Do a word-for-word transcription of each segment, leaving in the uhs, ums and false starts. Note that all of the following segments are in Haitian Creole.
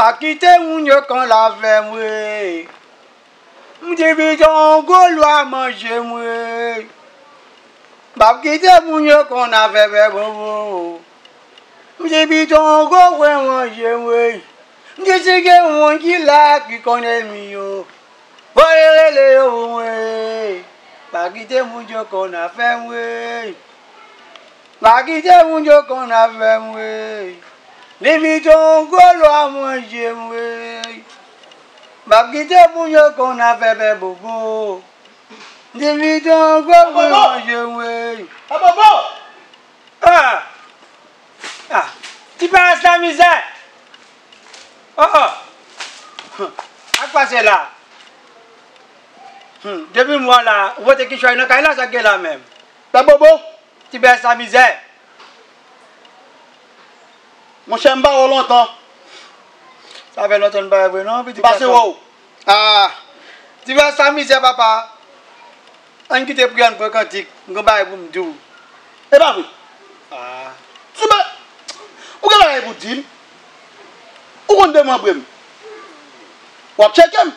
Pa kite moun yo konn afè m, wi. M di piton gwo lwa manje m, wi. M p ap kite moun yo konn afè Pè Bobo. M di piton gwo pwen manje m, wi. M di si gen moun ki la ki konn ènmi yo, fò yo rele yo pou mwen. Pa kite moun yo konn afè m, wi. Pa kite moun yo konn afè m, wi. Li piton gwo lwa manje m, wi. M p ap kite moun yo konn afè Pè Bobo. Li piton gwo pwen manje m, wi. Pè Bobo! Ah! Ah! Ti Pè S la mizè! Oh, oh! Ak pase la? Hmm, depi m wè w la, ou pote kichòy nan kay la, sa k gen la menm? Pè Bobo! Ti Pè S la mizè! Monchè, m pa wè w lontan. Sa fè lontan n pa wè vre non, pitit gason. M pase wè w. Ah! Ti Pè S la mizè, papa. Ann kite priyè, ann pran kantik. M gen bagay pou m di w. E pa vre? Ah. Ti Pè, ou gen bagay pou di m? Ou konn demanbre m? W ap tcheke m?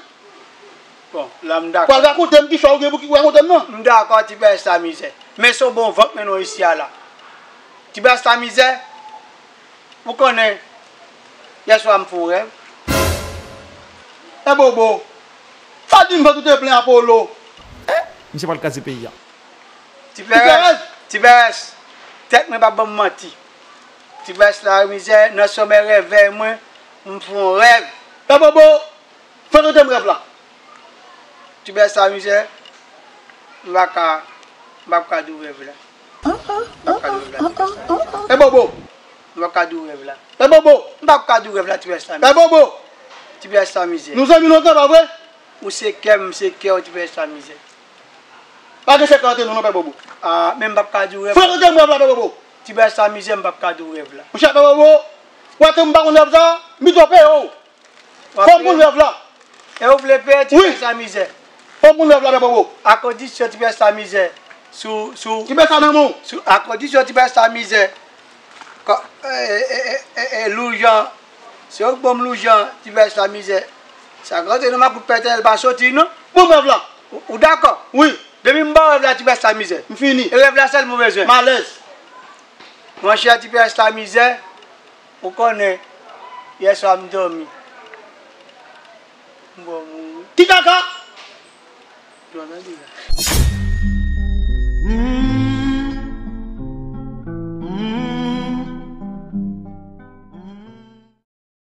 Bon, la m dakò. Pral rakonte m kichòy ou gen pou ki rakonte m nan. M dakò, Ti Pè S la mizè. Men se yon bon vant men non isi a la. Ti Pè S la mizè, ou konnen, yèswa m fè yon rèv. Pè Bobo, sa di m vant ou te plen Apolo. Misye pral kraze peyi a. Ti Pè S, Ti Pè S, tèt mwen p ap ban m manti. Ti Pè S la mizè, nan somèy rèvèy mwen, m fè yon rèv. Pè Bobo, frekante m rèv la. Ti Pè S la mizè, m pa ka, m p ap ka di w rèv la. M p ap ka di w rèv la, Ti Pè S la mizè. Pè Bobo. M p ap ka di w rèv la. Pè Bobo. M p ap ka di w rèv la, Ti Pè S la mizè. Pè Bobo. Ti Pè S la mizè. Nou zanmi lontan, pa vre? Ou se kè m, m se kè w, Ti Pè S la mizè. Pa gen sekrè ant nou non, Pè Bobo. Ah, men m p ap ka di w rèv. Frekante m rèv la, Pè Bobo. Ti Pè S la mizè, m p ap ka di w rèv la. Monchè, Pè Bobo, ou wè ke m pa konn rèv sa, m pito peye w. Fò m konn rèv la. E ou vle peye Ti Pè S la mizè? Fò m konn rèv la, Pè Bobo. A kondisyon, Ti Pè S la mizè. Sou, sou, Ti Pè S la nan men w. Sou, a kondisyon, Ti Pè S la mizè. Kò, e, e, e, e, e, Loujan. Se ou k ban m Loujan, Ti Pè S la mizè. Sa k rantre nan makout pètèl pa soti, non. Ban m rèv la. Ou, ou dakò? Wi. Depi m ba w rèv la, Ti Pè S la mizè. M fini. E rèv la sèlman w bezwen. M alèz. Monchè, Ti Pè S la mizè. Ou konnen, yèswa m dòmi. M bon moun. Ti kaka! Dòmi la.